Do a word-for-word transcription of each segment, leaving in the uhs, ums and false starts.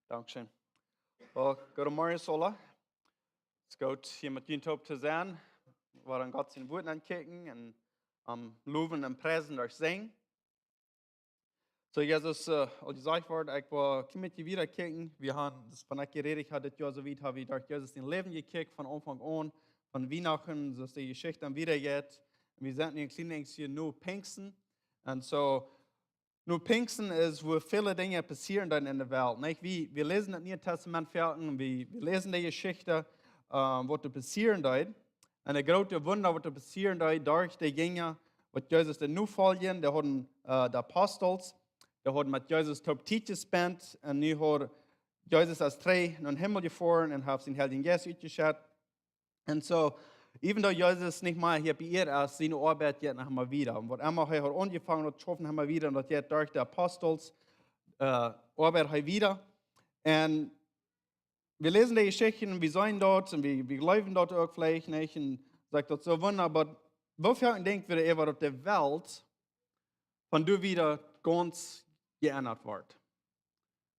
Dankscheen. Well, goodemorjen, Sola. Es goot, hia met junt toop to sennen. Wie woaren Gott sien Wort aunkjikjen un am lowen un priesen derch sinjen. So, Jesus, äh, aul jesajcht worden, ekj well kjeen met die wieda kjikjen. Wie haben, daut es von ekj jerät, ekj haud dit Joa soo wiet, hab ekj derch Jesus sien Läwen jekjikjt, von Aunfank aun, von Wienachten, soo aus de Jeschicht dan wieda jeit. Un wie sent nu een kjlien bät hia no Pinjsten. Un soo, no Pinjsten es, wua väle Dinja passieren dan enne Welt, nich? Wie, wie läsen daut Niee Tastament foaken, wie, wie läsen de Jeschicht, äh, waut doa passieren deed. Un de groote Wunda, waut doa passieren deed, derch de Jinja, waut Jesus dee nofoljen, dee hauden, äh, de Apostels, dee hauden met Jesus toop Tiet jespent, un nu haud Jesus es trigj nom Himmel jefoaren un haft sienen Heiljen Jeist utjeschekjt. Un soo, even though Jesus nich mea hia oppe Ieed es, siene Oabeit jeit noch emma wieda. Un waut emma hee haud aunjefongen, daut schauft hee emma wieda, un daut jeit derch de Apostels, äh, Oabeit hee wieda. Un wie läsen de Jeschichten, wie seenen daut, un wie, wie jleewen daut uk veleicht nich, un sajcht daut soo wunda, oba woo foaken denkj wie äwa daut de Welt von doa wieda gaunz jeendat woat.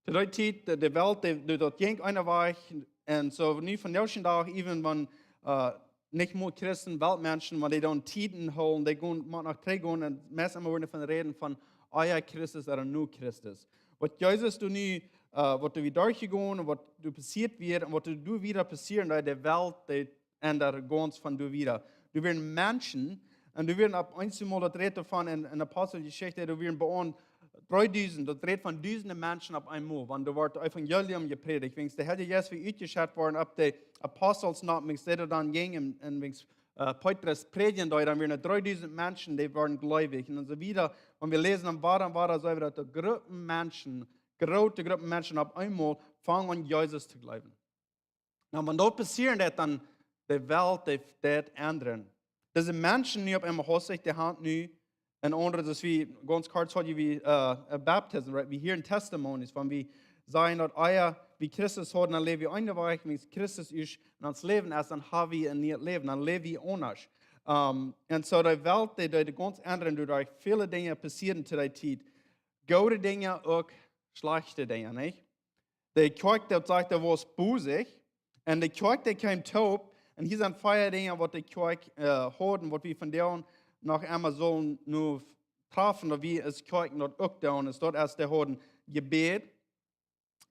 To dee Tiet, de, de Welt, dee, dee, daut jinkj eenen Wajch, un soo nu vondoag dän Dach, even wan, äh, nich mol Christen, Weltmenschen, wan dee dan Tieden hoolen, dee gonen, mau noch trigj gonen, un meist emma woaren von räden von, ah jo, Christus ooda no Christus. Waut Jesus doa nu, äh, waut doa wieda derchjegonen, waut doa passieet wia, un waut doa, doa wieda passieren, daut de Welt, dee endat gaunz von doa wieda. Doa wieren Menschen, un doa wieren opp eemol, daut rät doavon en, en Aposteljeschicht, doa wieren bie ons dreedusent, daut rät von dusende Menschen opp eemol, wan doa woat Evangelium jeprädicht. Wiels de Heilje Jeist wia utjeschekjt worden opp de Apostels, no, wiels dee dan jinjen un, un wiels, äh, Petrus prädjen deed, dan wieren dreedusent Menschen, dee worden jleewich. Un soo wieda, wan wie läsen dan wada un wada, soo wieda daut de Gruppen Menschen, groote Gruppen Menschen opp eemol fungen aun Jesus to jleewen. Nu, wan daut passieren deed, dan de Welt, dee, dee endren. Dise Menschen nu opp eemol hastich, dee haben nu, un aundre, daut wie gaunz kort hauden, wie, äh, äh, Baptism, right? Wie hieren Testimonies, wan wie sajen daut, ah jo, wie Christus hauden, dan läwen wie eenen Wajch, wiels Christus es en ons Läwen es, dan haben wie een nieet Läwen, dan läwen wie aundasch. Ähm, un soo de Welt, dee, dee, dee gaunz endren, doaderch väle Dinja passieren to dee Tiet. Goode Dinja, uk schlajchte Dinja, nich? De Kjoakj, daut sajcht, dee wia bosich. Un de Kjoakj, dee kjeem toop. Un hia sent vea Dinja, waut de Kjoakj, äh, haud, waut wie vondoag noch emol sellen nu träfen, daut wie aus Kjoakj daut uk doonen. Es daut, aus dee hauden Jebäd.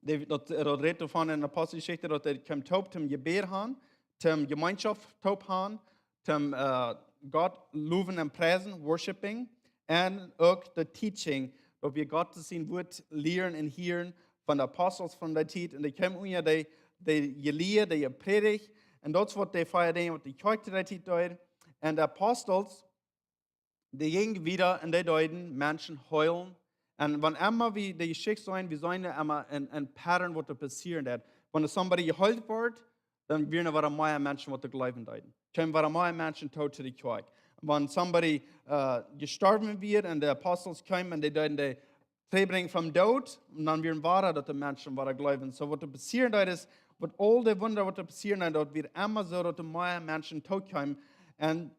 Dee, daut, daut rät doavon en Aposteljeschicht, daut dee kjeemen toop toom Jebäd haben, toom Jemeenschoft toop haben, toom, äh, Gott lowen un priesen, worshipping, un uk de teaching, daut wie Gott sien Wort lieren un hieren von de Apostels von dee Tiet. Un dee kjeemen unja dee, dee Jelia, dee jeprädicht. Un daut es waut dee vea Dinja, waut de Kjoakj to dee Tiet deed. Un de Apostels, dee jinjen wieda un dee deeden Menschen heelen. Un wan emma wie de Jeschicht seenen, wie seenen emma een, een Pattern, waut doa passieren deed. Wan somebody jeheelt woat, dan wieren doa wada mea Menschen, waut doa jleewen deeden. Kjeemen wada mea Menschen toop to de Kjoakj. Wan somebody, äh, jestorwen wia un de Apostels kjeemen un dee deeden dee trigjbrinjen vom Doot, un dan wieren wada daut de Menschen wada jleewen. Soo waut doa passieren deed es, waut aul de Wunda, waut doa passieren deed, daut wia emma soo, daut doa mea Menschen toop kjeemen. Un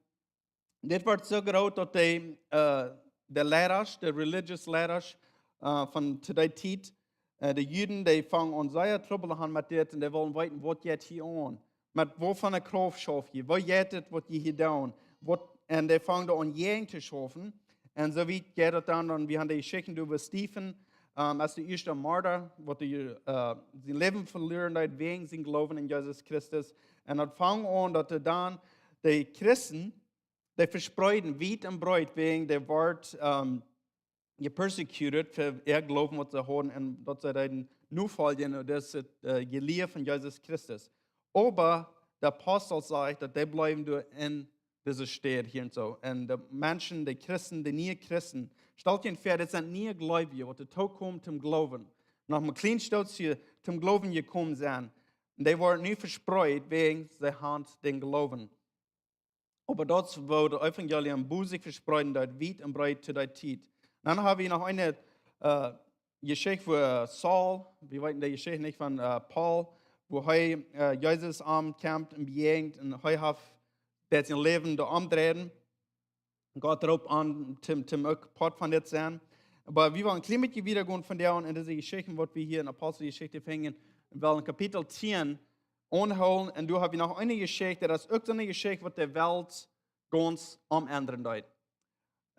dit wort soo groot, daut de, äh, de Leidasch, de religious Leidasch, äh, von to dee Tiet, äh, de Juden, dee fungen aun sea Trubbel to haben met dit un dee wullen weeten, waut jeit hia aun? Met waut fa eene Krauft schauft jie? Woo jeit et, waut jie hia doonen? Waut, un dee fungen doa aun jäajen to schaufen. Un soo wiet jeit et dan, dan, wie haben de Jeschichten äwa Stephen, ähm, aus de ieeschte Martha, waut dee, äh, sien Läwen veloaren deed wäajen sien Gloowen en Jesus Christus. Un daut funk aun, daut hee dan de Christen, dee vespreeden wiet un breet wäajen dee wort, ähm, jepersecuted fa äa Gloowen, waut see hauden, un daut see deeden nofoljen, un daut es, äh, Jelia von Jesus Christus. Oba de Apostel sajcht, daut dee bleewen doa en dise Staut hia un soo. Un de Menschen, de Christen, de niee Christen, stalt junt väa, dit sent niee Gleubje, waut doa toop kjeemen toom Gloowen. Noch mau kjlien Stootje hia toom Gloowen jekomen sent. Un dee woaren nu vespreet wäajen see haben dän Gloowen. Oba daut es woo daut Evangelium bosich vespreeden deed, wiet un breet to dee Tiet. Dan hab wie noch eene, äh, Jeschicht, wua, äh, Saul, wie weeten de Jeschicht nich von, äh, Paul, wua hee, äh, Jesus aunkomt un bejäajent un hee haft, deit sien Läwen doa omdreien. Gott roopt am, toom, toom uk Poat von dit sennen. Oba wie wellen een kjlien bät wieda gonen vondoag en dise Jeschicht, waut wie hia en Aposteljeschicht finjen, un wellen Kapitel tieen aunhoolen. Un doa hab wie noch eene Jeschicht, daut es uk soone Jeschicht, waut de Welt gaunz omendren deed.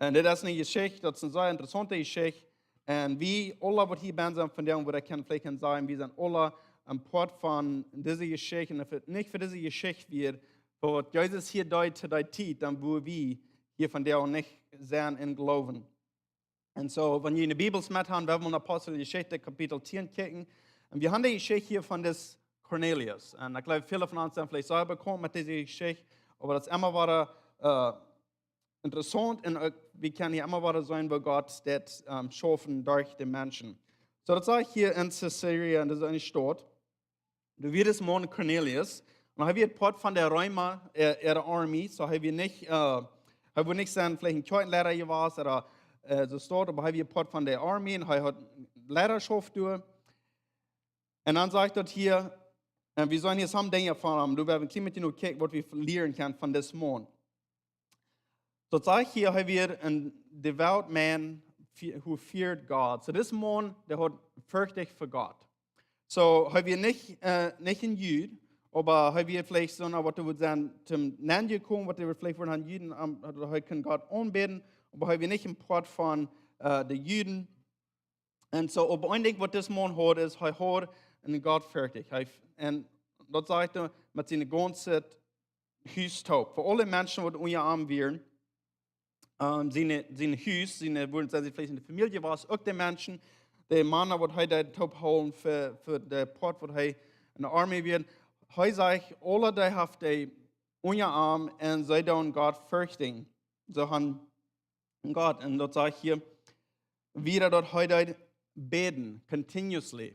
Un dit es eene Jeschicht, daut es eene sea interessaunte Jeschicht. Un wie aule, waut hia bennen sent vondoag, wua ekj kaun veleicht sajen, wie sent aule een Poat von dise Jeschicht. Un wan et nich fa dise Jeschicht wia, fa waut Jesus hia deed to dee Tiet, dan wudd wie hia vondoag nich sennen un gloowen. Un soo, wan jie de Bibels met haben, woa wie en Aposteljeschicht Kapitel tieen kjikjen. Un wie haben de Jeschicht hia von dis Cornelius. Un ekj gloow, väle von ons sent veleicht sea bekaunt met dise Jeschicht, oba daut es emma wada, äh, interessaunt un uk, wie kjennen hia emma wada seenen, woo Gott daut, ähm, schaufen derch de Menschen. Soo, daut sach ekj hia en Caesarea, en dise eene Staut. Doa wia dis Maun Cornelius. Un hee wia Poat von de Reema, äh, äare Army. Soo hee wia nich, äh, hee wia nich sien, veleicht een Kjoakjenleida jewast, ooda, äh, soo Staut, oba hee wia Poat von de Army un hee haud Leidaschoft doa. Un dan sajcht daut hia, un wie sellen hia some Dinja von am, doa woa wie een kjlien bät no kjikjen, waut wie lieren kjennen von dis Maun. Daut sajcht hia, hee wia een devout man, fe-, who feared God. Soo dis Maun, dee haud Forcht fa Gott. Soo hee wia nich, äh, nich een Jud, oba hee wia veleicht soo, waut wie wudden sajen, toom Nenne komen, waut wie veleicht wudden sajen, Juden, ähm, daut hee kunn Gott aunbäden, oba hee wia nich een Poat von, äh, de Juden. Un soo, oba een Dinkj, waut dis Maun haud, es, hee haud eene Gottesforcht. Hee, un daut sajcht hee met sien gaunzet Hus toop. Fa aule Menschen, waut unja am wieren, ähm, sien, sien Hus, sien, wua hee veleicht enne Famielje wia, uk de Menschen, de Mana, waut hee doa toop hilt fa, fa de Poat, waut hee enne Army wia. Hee sajcht, aule dee haft hee unja am un see doonen Gott forchten. See haben Gott, un daut sajcht hia wada, daut hee deed bäden, continuously.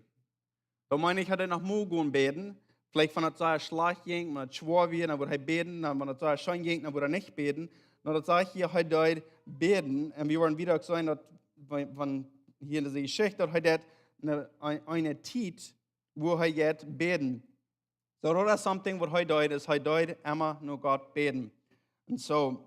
Daut meent nich, hee deed noch mau gonen bäden. Veleicht wan et sea schlajcht jinkj, wan et schwoa wia, dan wudd hee bäden. Dan wan et sea scheen jinkj, dan wudd hee nich bäden. Nä, daut sajcht hia, hee deed bäden. Un wie woaren wada uk seenen, daut wan, wan hia en dise Jeschicht, daut hee deed eene, eene, eene Tiet, wua hee deed bäden. Soo, daut es something, waut hee deed, es hee deed emma no Gott bäden. Un soo,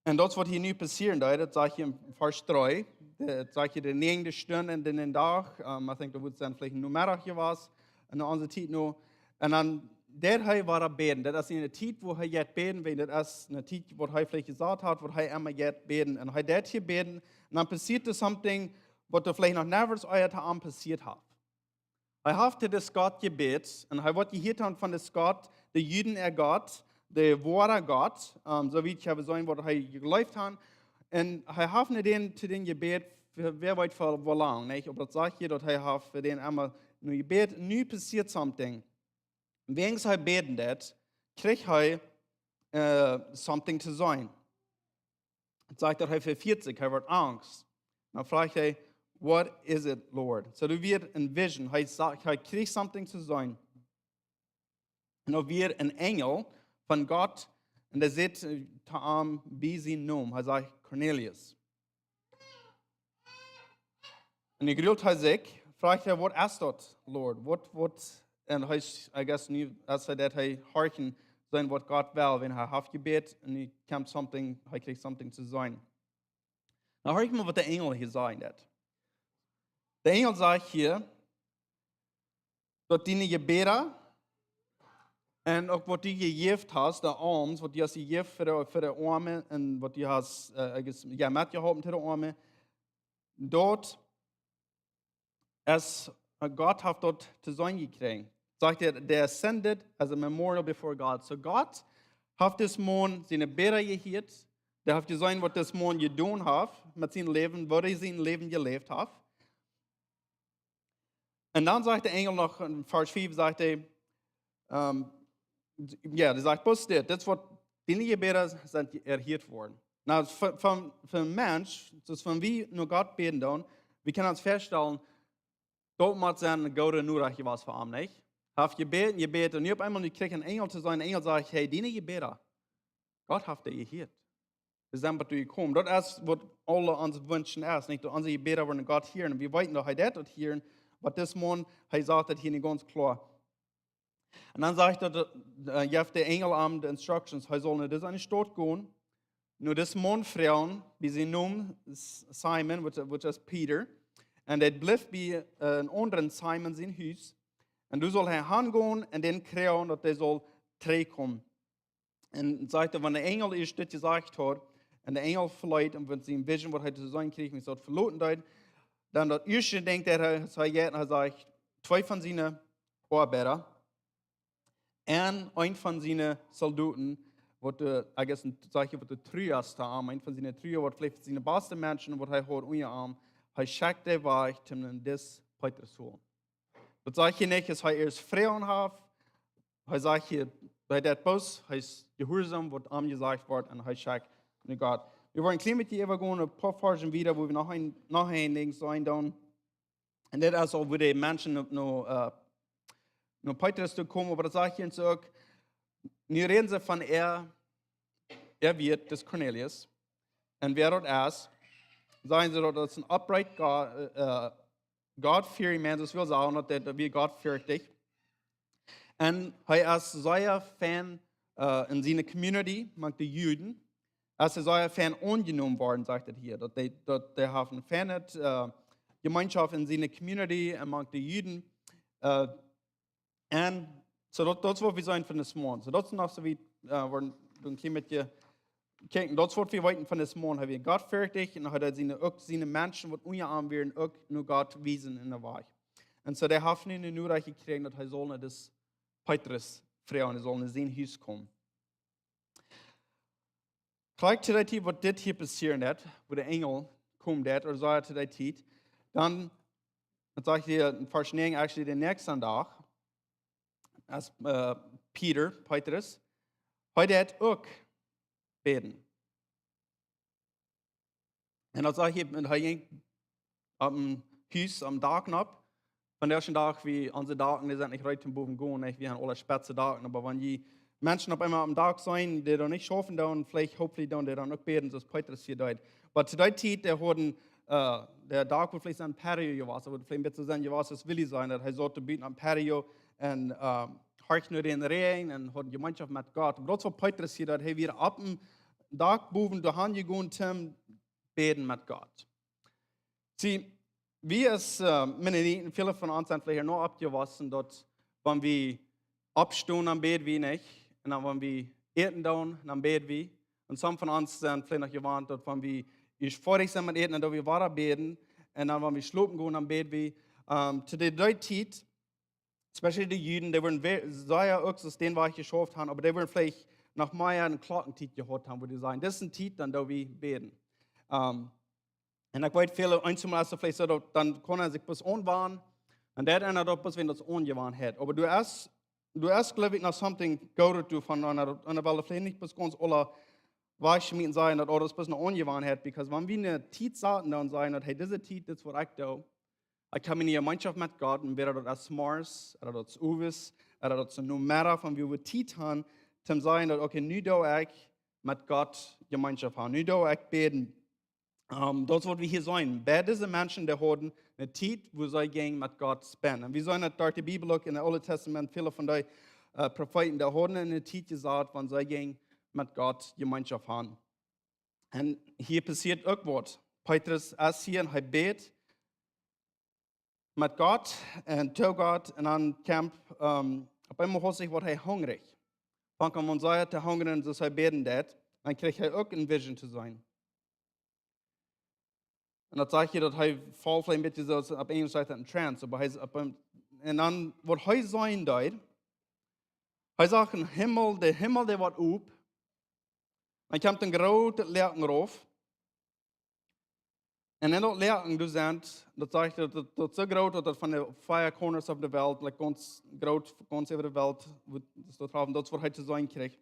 un daut es, waut hia nu passieren deed, daut sajcht hia en Varsch dree, daut sajcht hia de näajende Stund en dän Dach, ähm, I think, daut wudd sennen veleicht Nomeddach jewast, en onse Tiet nu. Un dan deed hee wada bäden. Daut es eene Tiet, wua hee jeit bäden, wiels daut es eene Tiet, waut hee veleicht jesajcht haud, waut hee emma jeit bäden. Un hee deed hia bäden, un dan passieed doa something, waut doa veleicht noch never ea to am passieet haud. Hee haft to dis Gott jebät, un hee woat jehieet haben von dis Gott, de Juden äa Gott, de woare Gott, ähm, soo wiet ekj hab jeseenen, waut hee jejleeft haud. Un hee haft no dän, to dän jebät, fa wäa weet fa woo lang, nich? Oba daut sajcht hia, daut hee haft fa dän emma nu jebät, nu passieet something. Wäajen hee bäden deed, kjrieech hee, äh, something to seenen. Daut sajcht, daut hee vefieet sikj, hee woat angst. Dan fruacht hee, "What is it, Lord?" Soo, doa wia eene Vision. Hee sach, hee kjrieech something to seenen. Un doa wia een Enjel von Gott, un dee säd, äh, to am bie sienen Nomen. Hee sajcht, "Cornelius." Un dan gruult hee sikj, fruacht hee, "Waut es daut, Lord? Waut, waut?" Un hee, I guess, nu, aus hee daut, hee horchen, seenen, waut Gott well, wan hee haft jebät, un nu kjemt something, hee kjrieech something to seenen. Nu horch mol, waut de Enjel hia sajcht, daut. De Enjel sajcht hia, daut diene Jebäda un uk waut du jejäft hast, de Alms, waut du hast jejäft fa de, fa de Oame un waut du hast, äh, ges-, jo, metjeholpen to de Oame, daut es, äh, Gott haft daut to seenen jekjräajen. Sajcht hee, "They ascended as a memorial before God." Soo Gott haft dis Maun siene Bäda jehieet, dee haft jeseenen, waut dis Maun jedonen haft met sien Läwen, woo hee sien Läwen jeläft haft. Un dan sajcht de Enjel noch en Varsch fief, sajcht hee, ähm, jo, dee sajcht, "Bloos dit, dit es waut, diene Jebäda sent erhieet worden." Nu, fa, fa, fa een Mensch, soo aus wan wie no Gott bäden doonen, wie kjennen ons väastalen, daut mott sennen eene goode Norecht jewast fa am, nich? Hee haft jebäden, jebäden, un nu opp eemol nu kjrieech hee een Enjel to seenen, de Enjel sajcht, "Hey, diene Jebäda, Gott haft dee jehieet. Dee sent bie die jekomen." Daut es, waut aule onse Wunschen es, nich? Daut onse Jebäda woaren Gott hieren. Wie weeten, daut hee daut hieren, oba dis Maun, hee sajcht daut hia nich gaunz kloa. Un dan sajcht daut, äh, jeft de Enjel am de instructions, hee saul no dise eene Staut gonen, no dis Maun froagen, bie sien Nomen, Simon, which, which is Peter. Un dee blift bie een aundren Simon sien Hus. Un doa saul hee hangonen un dän froagen, daut hee saul trigjkomen. Un sajcht, wan de Enjel ieescht dit jesajcht haud, un de Enjel veleet, un wan sien Vision, waut hee to seenen kjrieech, wan hee daut veloten deed, dan daut ieeschte Dinkj, daut hee, hee jeit, un hee sajcht, twee von siene Oabeida, un een von siene Soldoten, waut de, I guess, sajcht, waut de Truaste aun, een von siene Trua, waut veleicht siene baste Menschen, waut hee haud unja am, hee schekjt dee wajch, om dän Petrus to holen. Daut sajcht hia nich, daut hee ieescht froagen haft, hee sajcht hia, hee deit bloos, hee es jehuarsom, waut am jesajcht woat, un hee schekjt no Gott. Wie woaren een kjlien bät äwagonen, een poa Varzen wieda, wua wie noch een, noch een Dinkj seenen doonen. Un dit es aul, wua de Menschen no, no, äh, no Petrus to komen, oba daut sajcht hia uk, nu räden see von äa, äa Wieet, dis Cornelius. Un wäa daut es, sajen see daut, daut es een upright God, äh, God-fearing man, daut well sajen, daut hee, daut hee Gott fieecht. Un hee es sea fein, äh, en siene Community, mank de Juden. Es hee sea fein aunjenomen worden, sajcht et hia. Daut hee, daut hee haft eene feine, äh, Jemeenschoft en siene Community un mank de Juden. Äh, un soo daut, daut es waut wie seenen von dis Maun. Soo daut es noch soo wie, äh, woaren een kjlien bät kjikjen, daut es waut wie weeten von dis Maun. Hee wia Gott fieecht un hee deed siene, uk siene Menschen, waut unja am wieren, uk no Gott wiesen en de Wajch. Un soo, dee haft nu eene Norecht jekjräajen, daut hee saul no dis Petrus froagen, hee saul no sien Hus komen. Krakjt to dee Tiet, waut dit hia passieren deed, wua de Enjel kjeem deed, ooda soo to dee Tiet, dan, daut sajcht hia en Varsch näajen, actually, dän näakjsten Dach, aus, äh, Peter, Petrus, hee deed uk bäden. Un daut sajcht hia, un hee jinkj opp een Hus, oppem Dak nopp. Vondoag dän Dach, wie, onse Daken, dee sent nich reed toom bowen gonen, nich? Wie haben aule spetze Daken, oba wan dee Menschen opp eemol oppem Dak sent, dee doa nich schaufen doonen, veleicht, hopefully doonen dee dan uk bäden, soo aus Petrus hia deed. Oba to dee Tiet, dee hauden, äh, de Dak wudd veleicht een patio jewast, daut wudd veleicht een bät soo sennen jewast, aus Willy säd, daut hee saut doa buten aum patio un, äh, horcht no dän Räajen un haud Jemeenschoft met Gott. Oba daut es waut Petrus hia deed, hee wia oppem Dak bowen doa han jegonen toom bäden met Gott. See, wie aus, äh, Mennoniten, väle von ons sent veleicht noch oppjewossen, daut wan wie oppstonen, dan bäd wie nich. Un dan wan wie äten doonen, dan bäd wie. Un some von ons sent veleicht noch jewant, daut wan wie ieescht foadich sent met äten, dan doo wie wada bäden. Un dan wan wie schlopen gonen, dan bäd wie. Ähm, to dee, dee Tiet, especially de Juden, dee wudden we-, sea uk soo aus dän Wajch jeschauft haben, oba dee wudden veleicht noch mea eene Klockentiet jehaut haben, wua dee sajen, dit es de Tiet, dan doo wie bäden. Ähm, un ekj weet, väle, eenjemol es et veleicht soo, daut, dan kaun eena sikj bloos aunwanen, un daut ändert uk bloos, wan daut aunjewant haft. Oba du hast, du hast, jleew ekj, noch something goodet doavon, un daut, un daut well veleicht nich bloos gaunz aule wajchschmieten sajen, daut aules bloos noch aunjewant haft, because wan wie eene Tiet saten, dan sajen, daut, hey, dise Tiet, dit es waut ekj doo, ekj hab miene Jemeenschoft met Gott, un wada daut es morjes, ooda daut es owes, ooda daut es no Meddach, wan wie Tiet haben, toom sajen daut, okay, nu doo ekj met Gott Jemeenschoft haben, nu doo ekj bäden. Ähm, daut es waut wie hia seenen. Beid dise Menschen, dee hauden eene Tiet, wua see jinjen met Gott spenden. Un wie seenen daut derch de Bibel uk en daut Oole Tastament, väle von dee, äh, Profeeten, dee hauden eene Tiet jesat, wan see jinjen met Gott Jemeenschoft haben. Un hia passieet uk waut. Petrus es hia un hee bät met Gott un to Gott un dan kjemt, ähm, opp eemol haft sikj waut hee hungrich. Fangt aun sea to hungren, soo aus hee bäden deed, dan kjricht hee uk eene Vision to seenen. Un daut sajcht hia, daut hee foll veleicht een bät soo aus opp Enjlisch sajcht daut een trance, oba hee es opp een, un dan waut hee seenen deed, hee sach een Himmel, de Himmel, dee wort op, dan kjemt een grootet Loaken rauf. Un en daut Loaken, doa sent, daut sajcht, daut, daut, daut soo groot, daut daut von de four corners of the world, like, gaunz groot, gaunz äwa de Welt, wua daut doa drauf, daut es waut hee to seenen kjricht.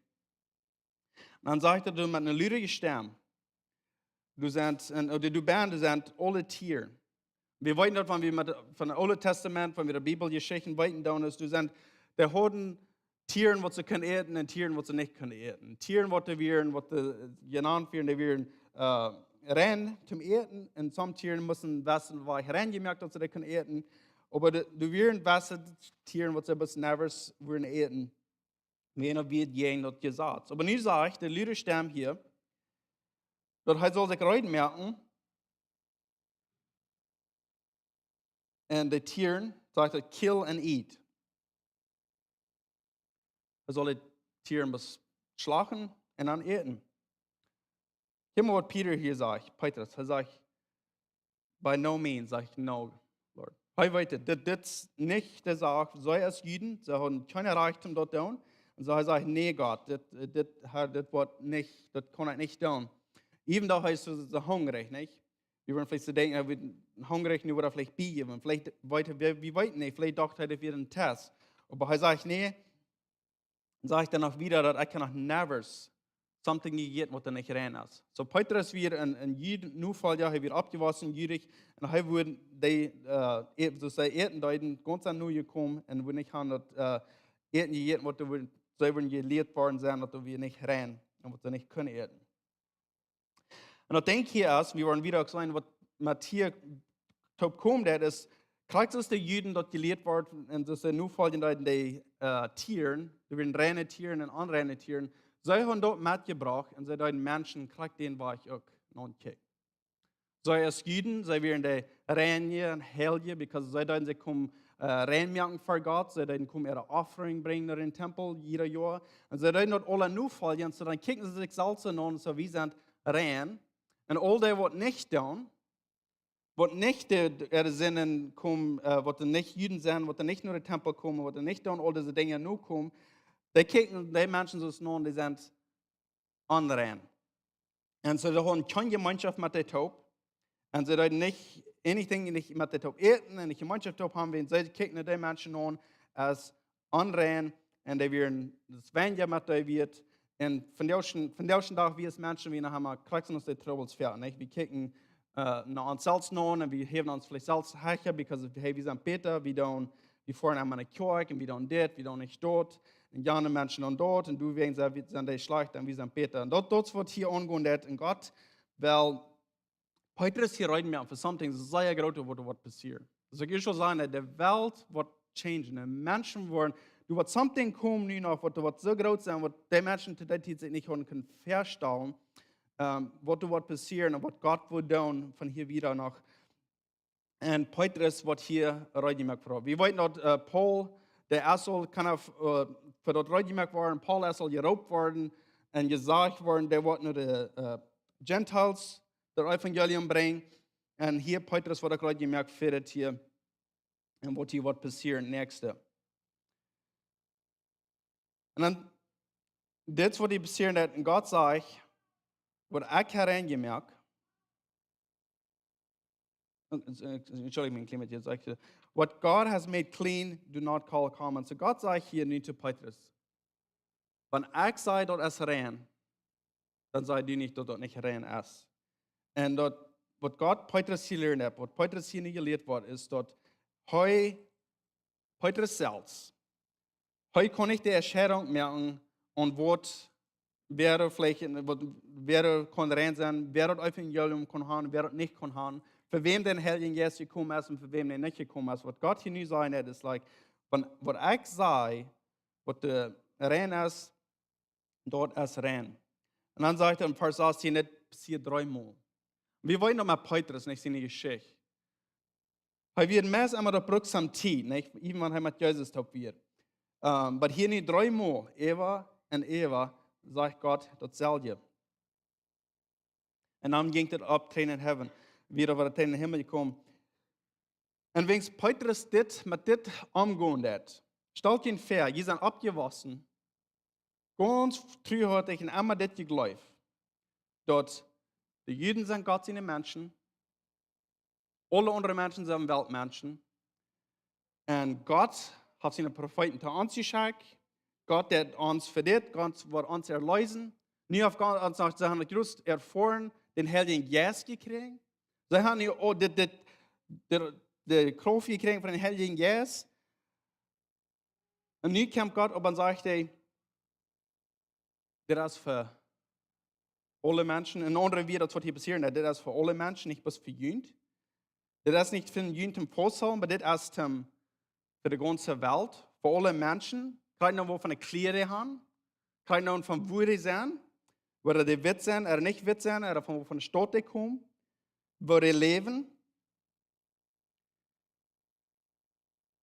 Dan sajcht et doa met eene ludje Stemm. Doa sent, un, äh, doa, doa benne sent aule Tieren. Wie weeten daut, wan wie met, von daut Oole Tastament, wan wie de Bibeljeschichten weeten, dan es, doa sent, dee hauden Tieren, waut see kunnen äten, un Tieren, waut see nich kunnen äten. Tieren, waut dee wieren, waut dee, äh, jenant wieren, dee wieren, äh, rein toom Äten, un some Tieren musten wessen, wua rein jemoakt, daut see dee kunnen äten. Oba dee, dee wieren wesse Tieren, waut see bloos never wudden äten. Wan daut wia jäajen daut Jesaz. Oba nu sajcht de ludje Stemm hia, daut hee saul sikj reed moaken. Un de Tieren, sajcht et, kill and eat. Hee saul de Tieren bes-, schlachten un dan äten. Kjikj mol waut Peter hia sajcht, Petrus. Hee sajcht, by no means, sajcht, no, Lord. Hee weet et, dit, dit es nich de Sach. See aus Juden, see hauden kjeen Rajcht om daut to doonen. Un soo hee sajcht, nä, Gott, dit, dit, Herr, dit woat nich, daut kaun ekj nich doonen. Even though hee es soo, soo hungrich, nich? Wie wudden veleicht soo denkjen, hee wia hungrich, nu woat hee veleicht biejäwen. Veleicht weet hee, wie, wie weeten nich, veleicht docht hee, daut wia een Test. Oba hee sajcht, nä, sajcht hee noch wieda, daut ekj hab noch never something jejäten, waut doa nich rein es. Soo Petrus wia een, een Jud, Nofolja, hee wia oppjewossen, jüdich, un hee wudd dee, äh, ä-, soo aus see äten deeden, gaunz aun nu jekomen un wudd nich haben daut, äh, Äten jejäten, waut doa wudd, see wudden jelieet worden sennen, daut doa wia nich rein un waut see nich kunnen äten. Un daut denkj ekj hia es, wie woaren wieda uk seenen, waut met hia toop kjemt, daut es, krakjt soo aus de Juden daut jelieet worden un soo aus de Nofolja deeden, de, äh, Tieren, doa wieren reine Tieren un onreine Tieren, see haben daut metjebrocht un see deeden Menschen krakjt dän Wajch uk notkjikjen. See aus Juden, see wieren de reine un heilje, because see deeden sikj komen, äh, rein moaken fa Gott, see deeden komen äare Offering brinjen no dän Tempel jieda Joa. Un see deeden daut aula nofoljen, soo dan kjikjten see sikj selfst aun un soo, wie sent rein. Un aul dee waut nich doonen, waut nich de, de, äare Sinden komen, äh, waut doa nich Juden sent, waut doa nich no dän Tempel komen, waut doa nich doonen aul dise Dinja nokomen, dee kjikjten dee Menschen soo aun, dee sent onrein. Un see hauden kjeene Jemeenschoft met dee toop. Un see deeden nich, anything nich met dee toop äten un nich Jemeenschoft toop haben, wiels see kjikjten dee Menschen aun aus onrein un dee wieren, daut weinja met dee wieet. Un vondoag, vondoag dän Dach, wie aus Menschen, wie noch emma krakjt soo aus dee Trubbels fäa, nich? Wie kjikjen, äh, no ons selfst aun un wie häwen ons veleicht selfst hecha, because, hey, wie sent bäta, wie doonen, wie foaren emma no Kjoakj un wie doonen dit, wie doonen nich daut. Un jane Menschen doonen daut un doawäajen sent wie, sent dee schlajcht un wie sent bäta. Un daut, daut es waut hia aungonen deit. Un Gott well Petrus hia reed moaken fa something sea groot, waut, waut passieren. Soo ekj well sajen, daut de Welt woat changen. Un Menschen woaren, doa woat something komen nu noch, waut, waut soo groot sennen, waut dee Menschen to dee Tiet sikj nich hauden kunnen väastalen, ähm, waut doa woat passieren un waut Gott woat doonen von hia wieda noch. Un Petrus woat hia reed jemoakt fa. Wie weeten daut, äh, Paul, dee es aul, kaun hee, äh, fa daut reed jemoakt woaren, Paul es aul jeroopt worden un jesajcht worden, dee woat no de, äh, Gentiles daut Evangelium brinjen. Un hia Petrus woat uk reed jemoakt fa daut hia. Un waut hia woat passieren, näakjste. Un dan, dit es waut hia passieren deit. Un Gott sajcht, waut ekj hab rein jemoakt, un, un, un, entschuldicht mie een kjlien bät, sajcht hee, what God has made clean, do not call common. Soo Gott sajcht hia nu to Petrus, wan ekj saj daut es rein, dan saj du nich daut daut nich rein es. Un daut, waut Gott Petrus hia lieren deit, waut Petrus hia nu jelieet woat, es daut hee, Petrus selfst, hee kaun nich de Entscheidunk moaken, un waut, wäa veleicht, waut, wäa kaun rein sennen, wäa daut Evangelium kaun haben, wäa daut nich kaun haben, fa wäm de Heilje Jeist jekomen es un fa wäm dee nich jekomen es. Waut Gott hia nu sajcht, daut es like, wan, waut ekj saj, waut doa rein es, daut es rein. Un dan sajcht hee en Varsch sastieen, daut passieet dreemol. Wie weeten noch mau Petrus, nich, siene Jeschicht. Hee wia meist emma daut brukt some Tiet, nich? Even wan hee met Jesus toop wia. Ähm, oba hia nu dreemol, äwa un äwa, sajcht Gott dautselwje. Un dan jinkj et opp, Tränen en Heaven, wada wada Tränen en Himmel jekomen. Un wiels Petrus dit, met dit omgonen deit, stalt junt väa, jie sent oppjewossen, gaunz truhartich un emma dit jegleeft, daut de Juden sent Gott siene Menschen, aule aundre Menschen sent Weltmenschen. Un Gott haft siene Profeeten to ons jeschekjt. Gott deit ons fa dit, Gott woat ons erleesen. Nu haft Gott ons noch, see haben daut jrod erfoaren, dän Heiljen Jeist jekjräajen. See haben nu, oh, dit, dit, de, de Krauft jekjräajen von dän Heiljen Jeist. Un nu kjemt Gott opp un sajcht hee, dit es fa aule Menschen. En aundre Wieed, daut woat hia passieren, daut dit es fa aule Menschen, nich bloos fa junt. Dit es nich fa junt toom fausthoolen, oba dit es toom, fa de gaunze Welt, fa aule Menschen. Krakjt nu woo von de Kjleeda han, krakjt nu von woo dee sent. Woo dee wit sent, ooda nich wit sent, ooda von, von de Staut dee komen, woo dee läwen.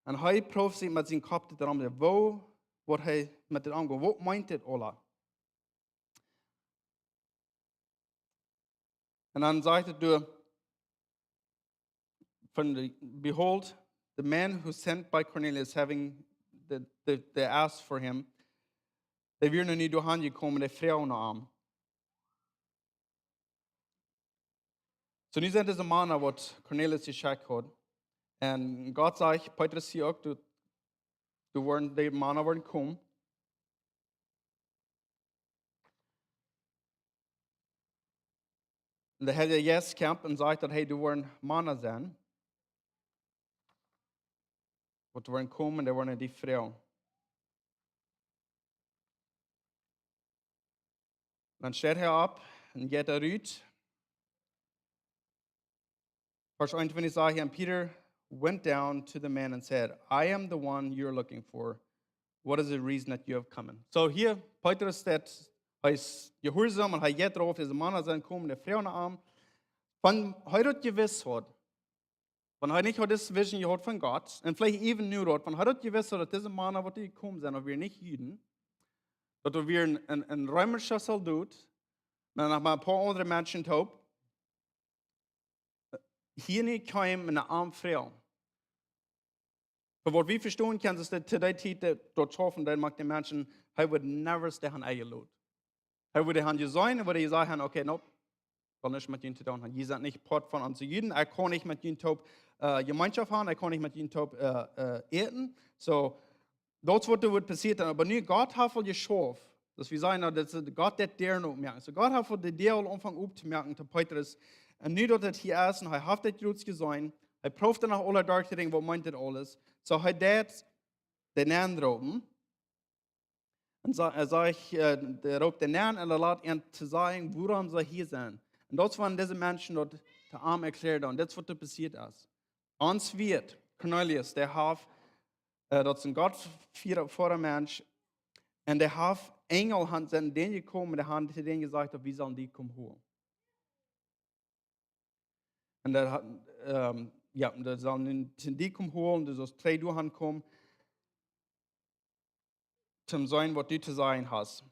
Un hee proowt sikj met sienen Kopp to dräjen, woo woat hee met dit omgonen? Waut meent dit aules? Un dan sajcht et doa, von de, "Behold, the men who sent by Cornelius, having the, the, they asked for him, dee wieren nu doahan jekomen, dee fruagen no am." Soo, nu sent dise Mana, waut Cornelius jeschekjt haud. Un Gott sajcht, Petrus, hia uk, doa, doa woaren, dee Mana woaren komen. Un de Heilje Jeist kjemt un sajcht daut, hey, doa woaren Mana sennen, waut woaren komen, dee woaren die fruagen. Dan steit hee opp un jeit rut. Varsch eenuntwintich sajcht, "And Peter went down to the man and said, 'I am the one you're looking for. What is the reason that you have come in?'" Soo hia, Petrus, daut, hee es jehuarsom un hee jeit doaropp, dise Mana sent jekomen, dee fruagen no am. Wan hee daut jewist haud, wan hee nich haud dise Vision jehaut von Gott, un veleicht even nu daut, wan hee daut jewist haud, daut dise Mana, waut doa jekomen sent, daut wieren nich Juden, daut doa wia een, een, een reemischa Soldot, un dan noch mau een poa aundre Menschen toop, hia nich kjeem un no am fruach. Fa waut wie vestonen kjennen, es daut to dee Tiet, daut, daut schaufen, daut moakt de Menschen, hee wudd never stay han eje Lot. Hee wudd han jeseenen, wudd jesajcht han, okay, nope, well nuscht met junt to doonen han. Jie sent nich Poat von onse Juden, ekj kaun nich met junt toop, äh, Jemeenschoft han, ekj kaun nich met junt toop, äh, äh, äten. Soo, daut es waut doa wudd passieet. Oba nu, Gott haft aul jeschauft. Daut wie sajen, daut es Gott, dee Däaren opmoakt. Soo, Gott haft aul de Däa aul aunjefongen optomoaken to Petrus. Un nu daut et hia es, un hee haft daut jrods jeseenen, hee proowt doa noch aule derch to denkjen, waut meent dit aules. Soo, hee deit dän Namen roopen. Un sa-, hee sajcht, äh, dee roopt dän Namen un hee lat an to sajen, wuarom see hia sent. Un daut es wan dise Menschen daut to am erkjläaren. Un daut es waut doa passieet es. Ons Wirt, Cornelius, dee haft, äh, daut es een gottesfearender Mensch, un dee haft Enjel han, sent dän jekomen, dee han to dän jesajcht, daut wie sellen die komen holen. Un dee haud, ähm, jo, dee sellen die komen holen, du saust trigj doahan komen, toom seenen, waut du to sajen hast.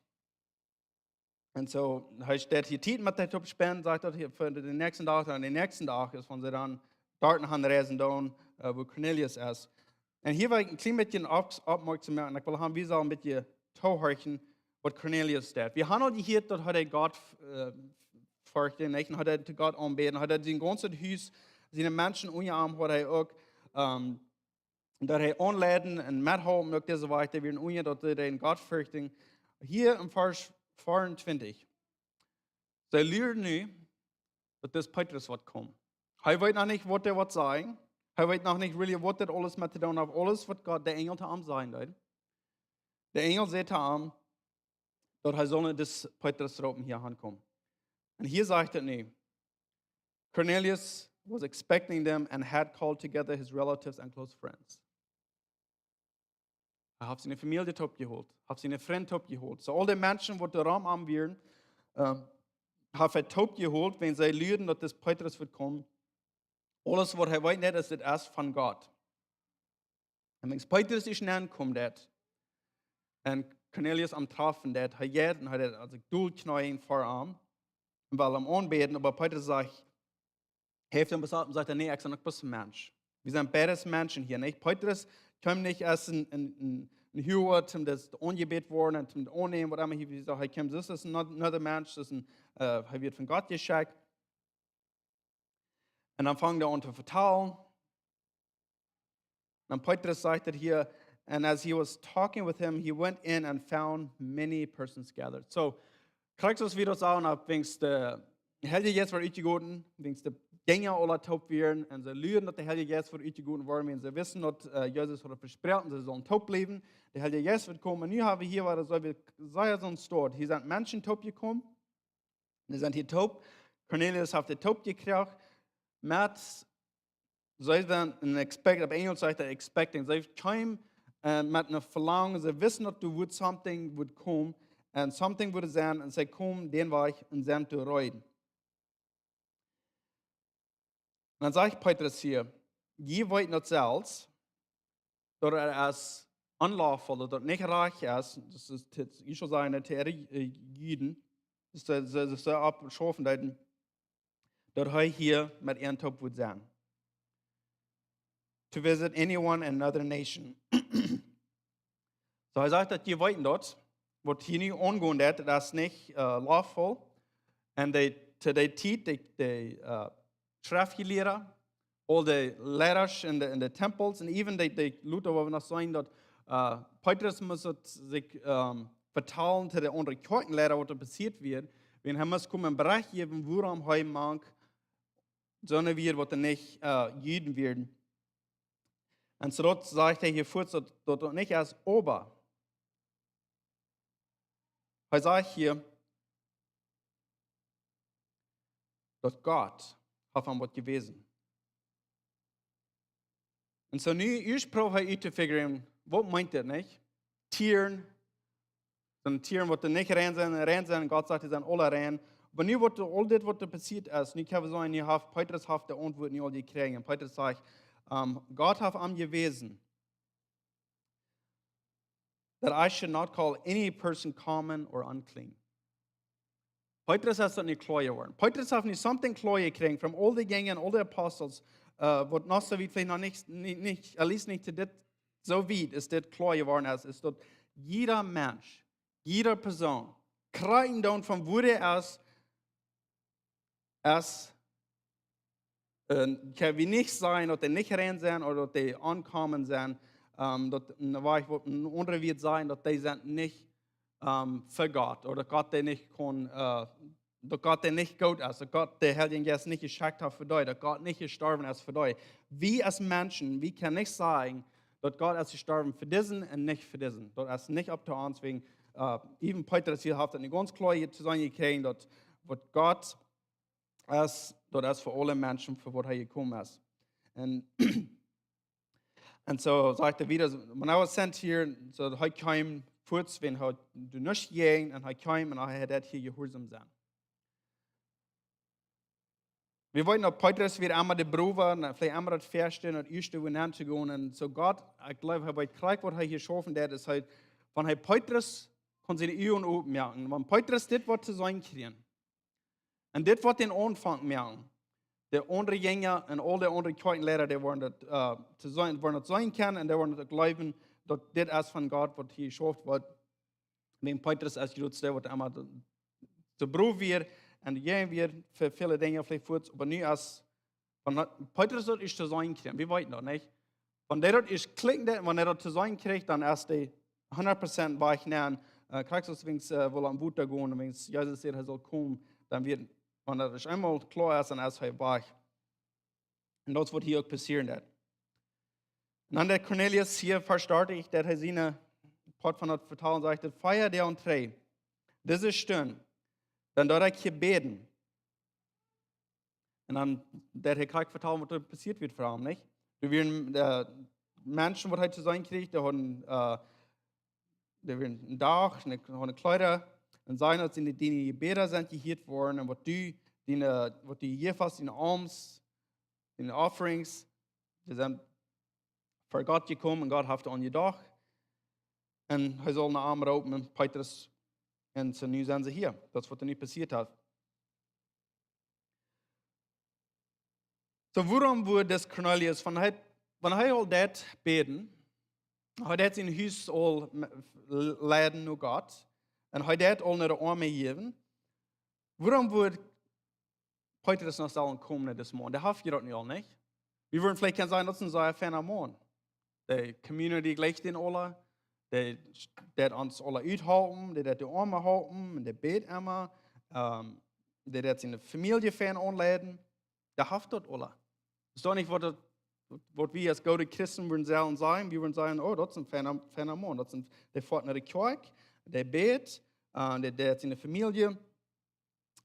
Un soo, hee steit hia Tiet met dee toop spänen, sajcht daut hia fa dän näakjsten Dach, un dän näakjsten Dach es, wan see dan doahan reisen doonen, äh, wua Cornelius es. Un hia well ekj een kjlien bät opp-, oppmoakjsom moaken, un ekj well han, wie sellen een bät toohorchen, waut Cornelius deit. Wie han aul jehieet, daut hee Gott, äh, fercht, nich? Un hee deed to Gott aunbäden, hee deed sien gaunzet Hus, siene Menschen unja am haud hee uk, ähm, daut hee aunleiden un metholpen, uk dise Wajch, dee wieren unja, daut dee dän Gott ferchten. Hia en Varsch veeauntwintich. See luaren nu, daut dis Petrus woat komen. Hee weet noch nich, waut hee woat sajen. Hee weet noch nich really, waut dit aules met to doonen haft, aules, waut Gott, de Enjel to am sajen deed. De Enjel säd to am, daut hee sull dis Petrus roopen, hia hankomen. Un hia sajcht et nu, Cornelius was expecting them and had called together his relatives and close friends. Hee haft siene Famielje toopjeholt, haft siene Frind toopjeholt. Soo aul de Menschen, waut doa rom am wieren, ähm, haft hee toopjeholt, wan see luarden, daut dis Petrus wudd komen. Aules, waut hee weet, daut es, daut es von Gott. Un wan Petrus es nenn, kjemt daut. Un Cornelius am trafen daut, hee jeit un hee deit sikj dolkjneeen ver am. Un well am aunbäden, oba Petrus sajcht, hee haft am besaut un sajcht, nä, ekj sie uk bloos een Mensch. Wie sent beides Menschen hia, nich? Petrus kjeem nich aus een, een, een, een Huaga, om daut aunjebät woaren un om daut aunnämen, waut emma hia, wie saj, hee kjeem, daut es een, another Mensch, daut es een, äh, hee woat von Gott jeschekjt. Un dan fangt hee aun to vetalen. Un Petrus sajcht et hia, "And as he was talking with him, he went in and found many persons gathered." Soo, krakjt aus wie daut sajen, wan de Heilje Jeist wort utjegoten, wan de Jinja aula toop wieren, un see luarden, daut de Heilje Jeist wort utjegoten worden, wan see wisten, daut, äh, Jesus haud vesproaken, see sullen toop bliewen, de Heilje Jeist woat komen. Nu hab wie hia, wua soo wie, soo aus ons doa, hia sent Menschen toopjekomen, dee sent hia toop. Cornelius haft dee toop jekjräajen. Met, see sent een expect-, opp Enjlisch sajcht et expecting. See kjeemen, äh, met een Velangen. See wisten, daut doa woat something woat komen. un something wudd sennen, un see komen dän Wajch un sent to reed. Un dan sajcht Petrus hia, jie weeten daut selfst, daut et es unlawful, daut et nich rajcht es, daut es, jie sellen sajen, to äare, äh, Juden, daut see, see, see opp schaufen deeden, daut hee hia met an toop wudd sennen. To visit anyone in another nation. Soo, hee sajcht daut jie weeten daut, waut hia nu aungonen deit, daut es nich, äh, lawful. Un dee, to dee Tiet, dee, dee, äh, Schreftjelieede, aul dee Leida en dee, en dee Tempels, un even dee, dee Luther, wua wie noch seenen daut, äh, Petrus must daut sikj, ähm, vetalen to dee aundre Kjoakjenleida, waut doa passieet wia, wan hee must komen Bericht jäwen, wuarom hee mank soone wia, waut doa nich, äh, Juden wieren. Un soo daut sajcht hee hia fuaz daut, daut daut nich es, oba hee sajcht hia, daut Gott haft am waut jewäsen. Un soo nu, ieescht proowt hee uttofiguren, waut meent dit, nich? Tieren, sent Tieren, waut doa nich rein sent, rein sent, Gott sajcht, dee sent aule rein. Oba nu waut, aul dit, waut doa passieet es, nu kjenn wie sajen, nu haft Petrus haft de Auntwuat nu aul jekjräajen. Un Petrus sajcht, ähm, Gott haft am jewäsen, that I should not call any person common or unclean. Petrus es daut nu kloa jeworden. Petrus haft nu something kloa jekjräajen von aul dee Jinja un aul dee Apostel, äh, waut noch soo wiet veleicht noch nich, nich, nich, at least nich to dit, soo wiet es dit kloa jeworden es, es daut jieda Mensch, jieda Persoon, krakjt dan von wua hee es, es, äh, kjenn wie nich sajen, daut dee nich rein sent ooda daut dee uncommon sent, ähm, daut een Wajch waut een aundra wudd sajen, daut dee sent nich, ähm, fa Gott, ooda daut Gott dee nich kaun, äh, daut Gott dee nich goot es, daut Gott dän Heiljen Jeist nich jeschekjt haft fa dee, daut Gott nich jestorwen es fa dee. Wie aus Menschen, wie kjennen nich sajen, daut Gott es jestorwen fa disen un nich fa disen. Daut es nich opp to ons, wäajen, äh, even Petrus hia haft daut nu gaunz kloa hia to seenen jekjräajen, daut waut Gott es, daut es fa aule Menschen, fa waut hee jekomen es. Un, un soo sajcht hee wieda, when I was sent here, soo hee kjeem fuaz, wan hee doa nuscht jinkj, un hee kjeem un hee deed hia jehuarsom sennen. Wie weeten daut Petrus wia emma de Browa, un veleicht emma daut Ieeschte, daut Ieeschte wua nenn to gonen. Un soo Gott, ekj jleew, hee weet krakjt waut hee hia schaufen deed, es hee, wan hee Petrus kunn siene Uagen opmoaken. Wan Petrus dit waut to seenen kjrieech, un dit waut dän Aunfank moaken, de aundre Jinja un aul dee aundre Kjoakjenleida, dee woaren daut, äh, to seenen, woaren daut seenen kjennen un dee woaren daut jleewen, daut dit es von Gott, waut hia jeschauft woat. Wäajen Petrus es jrod dee, waut emma soo, soo brow wia un dee wia fa väle Dinja veleicht fuaz, oba nu es, wan Petrus daut ieescht to seenen kjrieech, wie weeten daut nich. Wan dee daut ieescht kjlikjen deed, wan dee daut to seenen kjrieech, dan es dee hundat Prozent wajch nenn, äh, krakjt soo aus wan, äh, wua aum Wota gonen, wan Jesus sajcht, hee saul komen, dan wia, wan daut ieescht eemol kloa es, dan es hee wajch. Un daut es waut hia uk passieren deed. Un dan dee Cornelius hia, Varsch dartich, daut hee siene Poat von daut vetalen sajcht, daut vea Doag un dree, dise Stund, dan deed ekj hia bäden. Un dan, daut hee krakjt vetalen, waut doa passieet wia fa am, nich? Doa wieren, äh, Menschen, waut hee to seenen kjrieech, dee hauden, äh, dee wieren een Dach, ne, hauden Kjleeda, un säden, daut siene, diene Jebäda sent jehieet worden, un waut du, diene, waut du jejäft hast, diene Alms, diene Offerings, dee sent ver Gott jekomen un Gott haft aun jedocht. Un hee saul no am roopen, un Petrus, un soo nu sent see hia. Daut es waut nu passieet haft. Soo, wuarom wudd dis Cornelius, wan hee, wan hee aul deed bäden, hee deed sien Hus aul me-, leiden no Gott, un hee deed aul no de Oame jäwen, wuarom wudd Petrus noch sellen komen no disen Maun? Dee haft je daut nu aul nich. Wie wudden veleicht kjennen sajen, daut es een sea fiena Maun. De Community jlikjt dän aula. Dee, dee deed ons aula uthalpen, dee deed de Oame halpen, un dee bäd emma. Ähm, dee deed siene Famielje fein aunleiden. Dee haft daut aula. Es daut nich waut daut, waut wie aus goode Christen wudden sellen sajen? Wie wudden sajen, oh, daut es een fiena, fiena Maun. Daut es een, dee foat no de Kjoakj, dee bäd, äh, dee, dee deed siene Famielje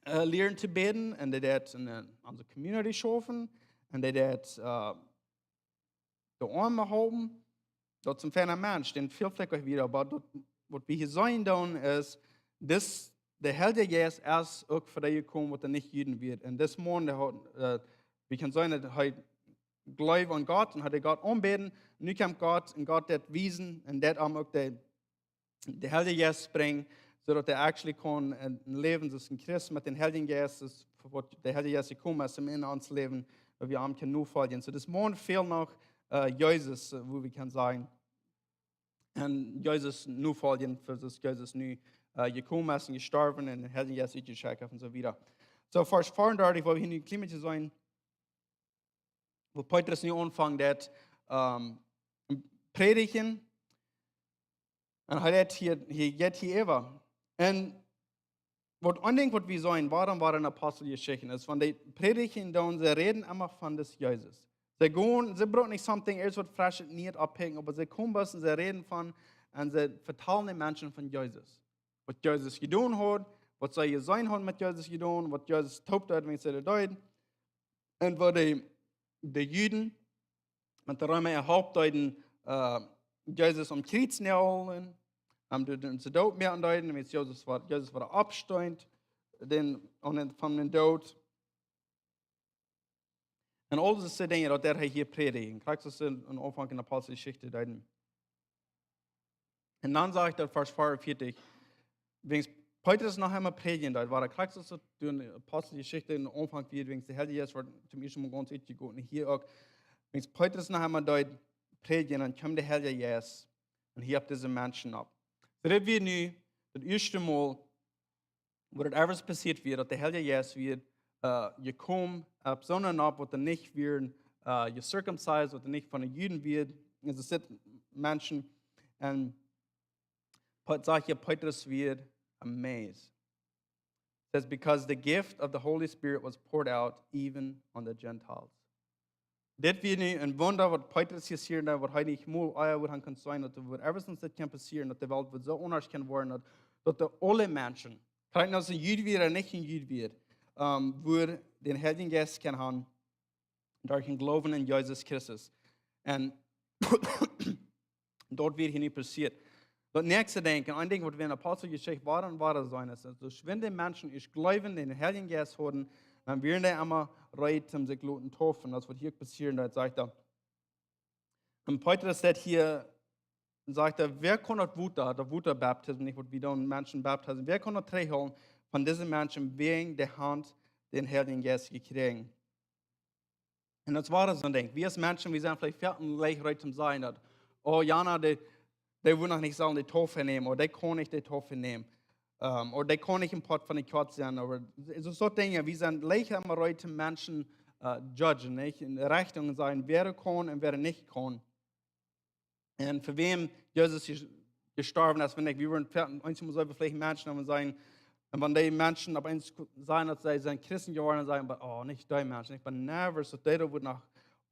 äh, lieren to bäden, un dee deed en, äh, onse Community schaufen, un dee deed, äh, de Oame halpen. Daut es een fiena Mensch, dän väl veleicht wada, oba daut, waut wie hia seenen doonen, es, dis, de Heilje Jeist es uk fa dee jekomen, waut nich Juden wieren. Un dis Maun, dee haud, äh, wie kjennen seenen, daut hee jleewd aun Gott un haud Gott aunjebäden. Nu kjemt Gott un Gott deed wiesen un deed am uk de, de Heilje Jeist brinjen, soo daut hee actually kunn een, een Läwen aus een Christ met dän Heiljen Jeist, es waut de Heilje Jeist jekomen es, om en ons Läwen, daut wie am kjennen nofoljen. Soo, dis Maun fält noch, äh, Jesus, äh, woo wie kjennen sajen. Un Jesus nofoljen, fa daut Jesus nu, äh, jekomen es un jestorwen un dän Heiljen Jeist utjeschekjt haft un soo wieda. Soo, Varsch veeaundartich, wua wie hia nu een kjlien bät seenen, wua Petrus nu aunfangt daut, ähm, prädjen. Un hee rät hia, hee jeit hia äwa. Un waut een Dinkj, waut wie seenen, wuarom wie en Aposteljeschicht es, wan dee prädjen, dan see räden emma von dis Jesus. See gonen, see brucken nich something, irjent waut fresch, nieet oppikjen, oba see komen bloos un see räden von, un see vetalen de Menschen von Jesus. Waut Jesus jedonen haud, waut see jeseenen hauden met Jesus jedonen, waut Jesus toop deed, wan see daut deeden. Un woo de, de Juden met de Reema äa Haupt deeden, äh, Jesus aum Kjriez näajlen, am de, de, see doot moaken deeden, wiels Jesus wort, Jesus wort oppjestonen, dän, aun dän, von dän Doot. Un aul dise Dinja, daut deed hee hia prädjen. Krakjt soo aus en, en Aunfank en Aposteljeschicht deeden. Un dan sajcht daut Varsch veeaundartich, wiels Petrus noch emma prädjen deed, wia daut krakjt soo aus daut en Aposteljeschicht en Aunfank wia, wiels de Heilje Jeist wort toom ieeschten Mol gaunz utjegoten, hia uk, wiels Petrus noch emma deed prädjen, dan kjeem de Heilje Jeist un hieed dise Menschen opp. Soo daut wia nu daut ieeschte Mol, wua daut ever passieet wia, daut de Heilje Jeist wia, äh, jekomen, äh, opp soone opp, waut nich wieren, äh, gecircumcised, waut nich von de Juden wieren, un see sent Menschen, un Pe-, sajcht hia, Petrus wia amazed. Says, "Because the gift of the Holy Spirit was poured out even on the Gentiles." Dit wia nu een Wunda, waut Petrus hia sieren deed, waut hee nich mol ea wudd han kunt seenen, daut doa wudd ever since dit kunn passieren, daut de Welt wudd soo aundasch kjennen woaren, daut, daut de aule Menschen, krakjt aus een Jud wia ooda nich een Jud wia, ähm, wudd dän Heiljen Jeist kjennen han, derch dän Gloowen aun Jesus Christus. Un daut wia hia nu passieet. Daut näakjste Dinkj, un een Dinkj, waut wie en Aposteljeschicht wieren, wieren seenen, es, daut wan de Menschen ieescht jleewen, dän Heiljen Jeist hauden, dan wieren dee emma reed, om sikj loten taufen. Daut es waut hia passieet, daut sajcht hee. Un Petrus sajcht hia, sajcht hee, wäa kaun daut Wota, daut Wotabaptisma, nich waut wie dan Menschen baptisieren, wäa kaun daut trigjhoolen von dise Menschen, wäajen dee han dän Heiljen Jeist jekjräajen? Un daut wia soon Dinkj. Wie aus Menschen, wie sent veleicht väl leicht reed om to sajen daut, oh, jana, dee, dee wudd noch nich sellen de Taufe nämen, ooda dee kaun nich de Taufe nämen, ähm, ooda dee kaun nich een Poat von de Kjoakj sennen, ooda soo, soo Dinja. Wie sent leicht emma reed om Menschen, äh, judgen, nich? En Rechtunk sajen, wäa kaun un wäa nich kaun. Un fa wäm Jesus jes-, jestorwen es, wan ekj, wie wudden ve-, eenjemol soo veleicht Menschen haben sajen, un wan dee Menschen opp eemol sajen, daut see sent Christen jeworden, sajen, "Oba, oh, nich dee Menschen, ekj ben never, soo dee wudd noch."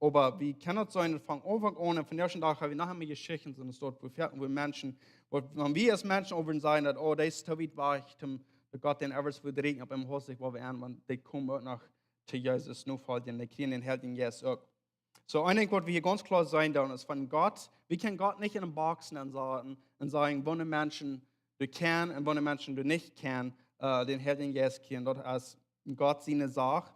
Oba wie kjennen daut seenen, von Aunfank aun, un vondoag dän Dach ha wie noch emma Jeschichten, soo daut, wua, wua Menschen, wua, wan wie aus Menschen äwa sajen daut, oh, dee es too wiet wajch, om daut Gott dän ever wudd rieekjen, opp eemol haust sikj woll wie aun, wan dee komen uk noch to Jesus nofoljen, dee kjrieen dän Heiljen Jeist uk. Soo, een Dinkj, waut wie hia gaunz kloa seenen, dan es von Gott, wie kjennen Gott nich en eene Box nensaten un sajen, woone Menschen doa kjennen un woone Menschen doa nich kjennen, äh, dän Heiljen Jeist kjrieen. Daut es Gott siene Sach.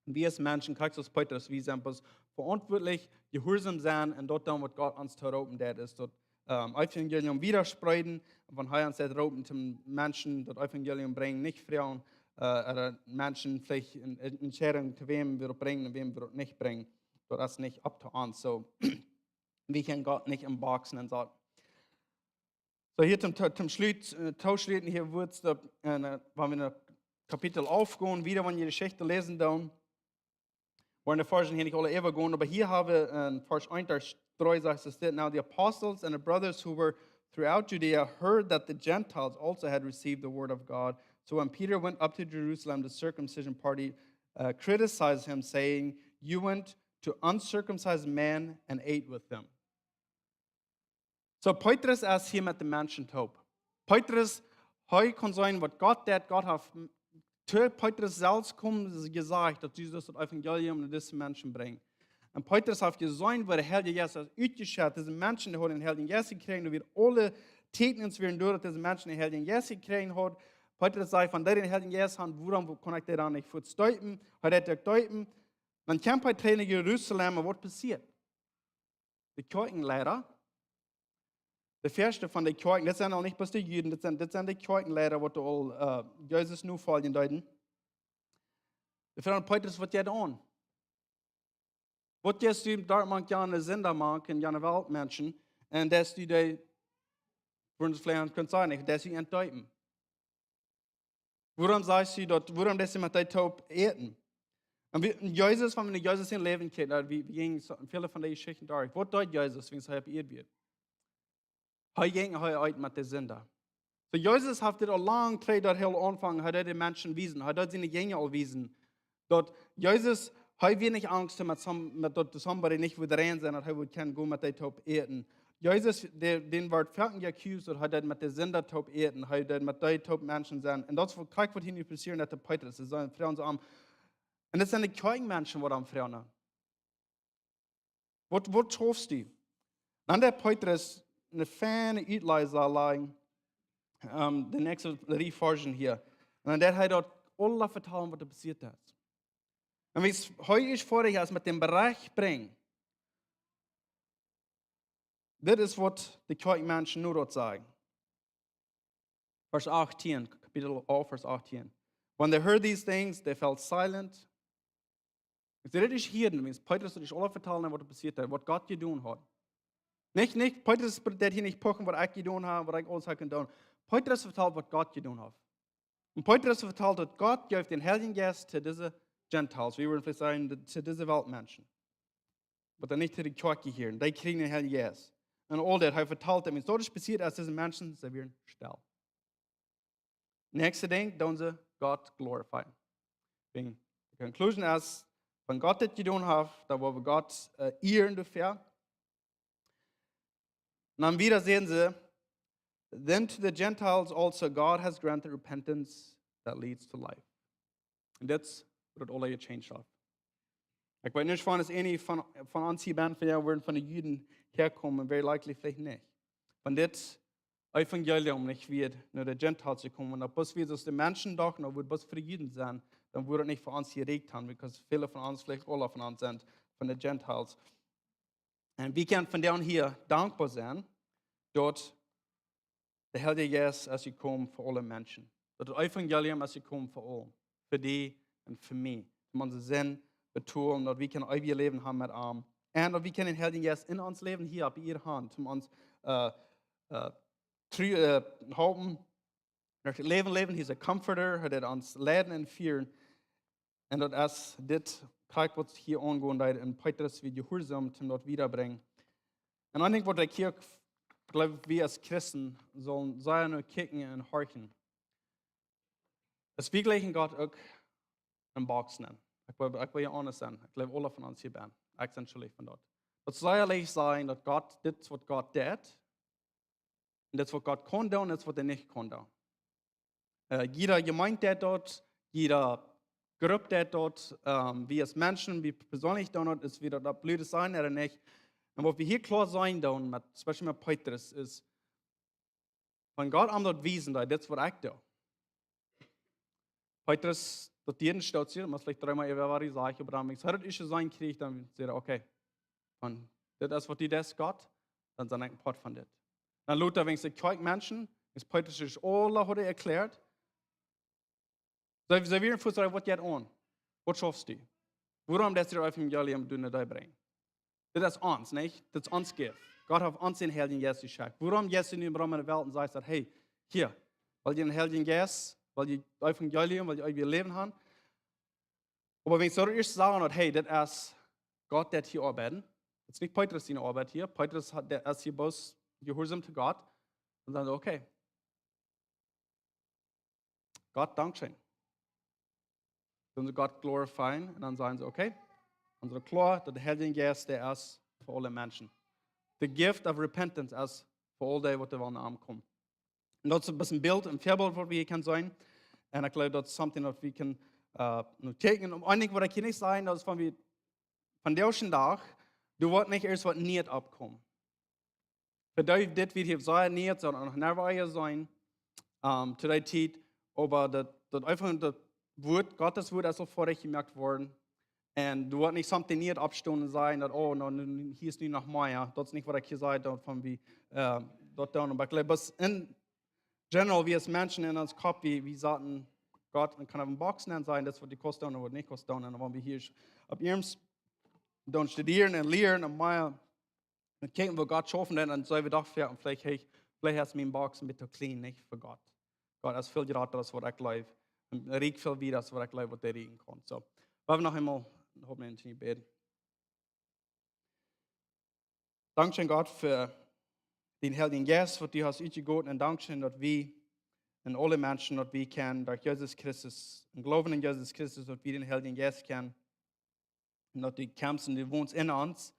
Un wie aus Menschen, krakjt soo aus Petrus, wie sent bloos veauntwuatlich, jehuarsom sennen un daut doonen, waut Gott ons to roopen deed, es daut, ähm, Evangelium wieda spreeden. Un wan hee ons deed roopen, om Menschen daut Evangelium brinjen, nich froagen, äh, ooda Menschen veleicht en, en Entscheidunk to wäm wie daut brinjen un wäm wie daut nich brinjen. Daut es nich up to ons. Soo, wie kjennen Gott nich en Boxen nensaten. Soo, hia toom, toom Schluss, äh, toschluten hia wort daut, äh, wan wie no Kapitel alf gonen, wieda wan jie de Jeschicht läsen doonen, woaren de Varsch hia nich aule äwagonen, oba hia ha wie, äh, Varsch eent bat dree sajcht et dit: "Now the apostles and the brothers who were throughout Judea heard that the Gentiles also had received the word of God. So when Peter went up to Jerusalem, the circumcision party, uh, criticized him, saying, 'You went to uncircumcised men and ate with them.'" Soo, Petrus es hia met de Menschen toop. Petrus, hee kunn seenen, waut Gott deed, Gott haft to Petrus selfst komen jesajcht, daut Jesus daut Evangelium no dise Menschen brinjt. Un Petrus haft jeseenen, woo de Heilje Jeist es utjeschekjt, dise Menschen, dee hauden dän Heiljen Jeist jekjräajen, doa wieren aule Tieekjnen wieren doa, daut dise Menschen dän Heiljen Jeist jekjräajen hauden. Petrus säd: "Wan dee dän Heiljen Jeist haben, wuarom kaun ekj dee dan nich fuaz deepen?" Hee deed uk deepen. Dan kjeem hee trigj no Jerusalem, un waut passieet? De Kjoakjenleida, de Fieeschte von de Kjoakjen, dit sent aul nich bloos de Juden, dit sent, dit sent de Kjoakjenleida, waut aul, äh, Jesus nofoljen deeden. Dee fruagen Petrus: "Waut jeit aun? Waut jeist du doa mank jane Sinda mank un jane Weltmenschen, un deist du dee, wua wie veleicht kunnen sajen, deist du an deepen? Wuarom sajchst du daut, wuarom deist du met dee toop äten?" Un wie, un Jesus, wan wie Jesus sien Läwen kjikjen, daut wie, wie jinjen soo väle von dee Jeschichten derch. Waut deed Jesus, wan hee opp Ieed wia? Hee jinkj, hee eet met de Sinda. Soo, Jesus haft dit aul lang trigj, daut hee aul aunfunk, hee deed de Menschen wiesen, hee deed siene Jinja aul wiesen, daut Jesus, hee wia nich angst, met some-, met daut somebody nich wudd rein sennen, daut hee wudd kjennen gonen met dee toop äten. Jesus, dee, dän wort foaken accused, daut hee deed met de Sinda toop äten, hee deed met dee toop Menschen sennen. Un daut es waut, krakjt waut hia nu passieet, daut de Petrus, see sent Frues aum, un daut sent de Kjoakjenmenschen, waut am fruagen: "Waut, waut schaufst du?" Dan deed Petrus eene feine Utläajunk läajen, ähm, de näakjste dree Varzen hia. Un dan deed hee daut aula vetalen, waut doa passieet es. Un wan hee es foadich es met dän Bericht brinjen, dit es waut de Kjoakjenmenschen nu doa sajen. Varsch achtieen, Kapitel acht, Varsch achtieen. "When they heard these things, they fell silent." Soo, dit es hia, wan Petrus daut es aula vetalen, waut doa passieet es, waut Gott jedonen haud. Nich, nich, Petrus deed hia nich puchen, waut ekj jedonen hab, waut ekj aules hab kunnen doonen. Petrus vetalt, waut Gott jedonen haud. Un Petrus vetalt, daut Gott jeef dän Heiljen Jeist to dise Gentiles, wie wudden veleicht sajen, de, to dise Weltmenschen, waut dan nich to de Kjoakj jehieren. Dee kjrieejen dän Heiljen Jeist. Un aul daut, hee vetalt daut, wan daut es passieet, aus dise Menschen, see wieren stell. Näakjste Dinkj, doonen see Gott glorifyen. Wan de Conclusion es, wan Gott dit jedonen haft, dan woa wie Gott, äh, ieren doafäa. Un dan wieda säden see: "Then to the Gentiles also God has granted repentance that leads to life." Un dit es waut aula jechanged haft. Ekj weet nich, wan es eena von, von ons hia bent, wan wie wudden von de Juden häakomen, very likely veleicht nich. Wan dit Evangelium nich wia no de Gentiles jekomen, wan daut bloos wia, aus de Menschen dochten, daut wudd bloos fa de Juden sennen, dan wudd daut nich fa ons jerieekjt haben, because väle von ons, veleicht aula von ons, sent von de Gentiles. Un wie kjennen vondoag hia dankboa sennen, daut de Heilje Jeist es jekomen fa aule Menschen. Daut daut Evangelium es jekomen fa aule. Fa die un fa mie. Om onse Sind betolen, daut wie kjennen eewjet Läwen haben met am. Un daut wie kjennen dän Heiljen Jeist en ons Läwen hia opp Ieed haben, om ons, äh, äh, tru-, äh, halpen, derch daut Läwen läwen. He's a comforter, hee deit ons leiden un fieren. Un daut es dit, krakjt waut hia aungonen deed, un Petrus wia jehuarsom, om daut wiedabrinjen. Un een Dinkj, waut ekj hia, jleew, wie aus Christen sellen sea no kjikjen un horchen, es, wie jlikjen Gott uk een Box nenn. Ekj well, ekj well hia honest sennen. Ekj jleew, aule von ons hia bent. Ekj sie schullich von daut. Daut sell leicht sennen, daut Gott, dit es waut Gott deit. Un dit es waut Gott kaun doonen, dit es waut hee nich kaun doonen. Äh, jieda Jemeent deit daut, jieda Grupp deit daut, ähm, wie aus Menschen, wie persönlich doonen daut, es wada daut Blut sennen ooda nich. Un waut wie hia kloa seenen doonen, met, especially met Petrus, es, wan Gott am daut wiesen deed, dit es waut ekj doo. Petrus, daut dee een Stoot sieht, mott veleicht dreemol äwa waut hee sajcht, oba dan, wan hee daut ieeschte seenen kjrieech, dan sajcht hee: "Okay, wan dit es waut du deist, Gott, dan sie ekj een Poat von dit." Dan lota, wan de Kjoakjmenschen, es Petrus es aula haud erkjläat, see, see wieren fa sikj: "Waut jeit aun? Waut schaufst du? Wuarom deist du daut Evangelium no dee brinjen?" Dit es ons, nich? Dit es ons Gift. Gott haft ons dän Heiljen Jeist jeschenkt. Wuarom jeist du nu rom enne Welt un sajchst daut: "Hey, hia, well jie dän Heiljen Jeist, well jie daut Evangelium, well jie eewjet Läwen haben?" Oba wan see daut ieescht sajen, daut: "Hey, dit es Gott, dee hia oabeiden. Dit es nich Petrus siene Oabeit hia. Petrus haft, dee es hia bloos jehuarsom to Gott." Dan sajen see: "Okay, Gott, dankscheen." Dan see Gott glorifyen un dan sajen see: "Okay, ons es kloa, daut de Heilje Jeist, dee es fa aule Menschen. The gift of repentance es fa aul dee, waut doa wellen aunkomen." Un daut es een bät een Bilt, een Väabilt, waut wie hia kjennen seenen. Un ekj jleew, daut es something, waut wie kjennen, äh, no kjikjen. Un een Dinkj, waut ekj hia nich saj, daut es, wan wie vondoag dän Dach, doa woat nich ieescht waut Nieet oppkomen. Fa dee dit wia hia sea nie, soo noch never hia sennen, um, to dee Tiet, oba daut, daut eefach daut Wuat, Gott sien Wuat es aul foadich jemoakt worden. Un doa woat nich something nie oppstonen un sajen daut, oh, no, nu, nu, hia es nu noch mea. Daut es nich waut ekj hia saj, daut von wie, uh, daut dan, oba ekj jleew, bloos en general, wie aus Menschen en ons Kopp, wie, wie saten Gott en kind of a box nenn, sajen, daut es waut du kaust doonen un waut nich kaust doonen. Un wan wie hia opp iernst dan studieren un lieren un mea, dan kjikjen woo Gott schaufen deit, dan saj wie doch, jo, veleicht, hey, veleicht es mien box een bät too kjlien, nich, fa Gott. Gott es väl jrata aus waut ekj jleew. Un rieekjt väl wieda aus waut ekj jleew, waut hee rieekjen kaun. Soo, wie haben noch eemol, hoop mie en to bäden. Dankscheen, Gott, fa dän Heiljen Jeist, waut du hast utjegoten. Un dankscheen, daut wie un aule Menschen, daut wie kjennen derch Jesus Christus, em Gloowen en Jesus Christus, daut wie dän Heiljen Jeist kjennen. Un daut du kjemst un du wonst en ons.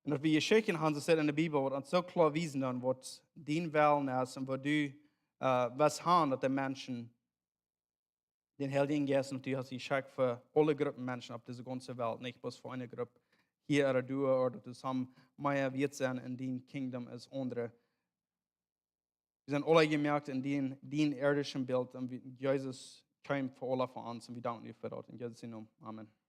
Un daut wie Jeschichten haben, soo steit en de Bibel, waut ons soo kloa wiesen dan, waut dien Wellen es un waut du, uh, west haben, daut de Menschen dän Heiljen Jeist, un du hast dee jeschekjt fa aule Gruppen Menschen opp dise gaunze Welt, nich bloos fa eene Grupp hia ooda doa, ooda daut see mea wieet sent en dien Kingdom aus aundre. Wie sent aule jemoakt en dien, dien irdischen Bilt un wie, Jesus kjeem fa aule von ons un wie danken die fa daut. En Jesus sienen Nomen. Amen.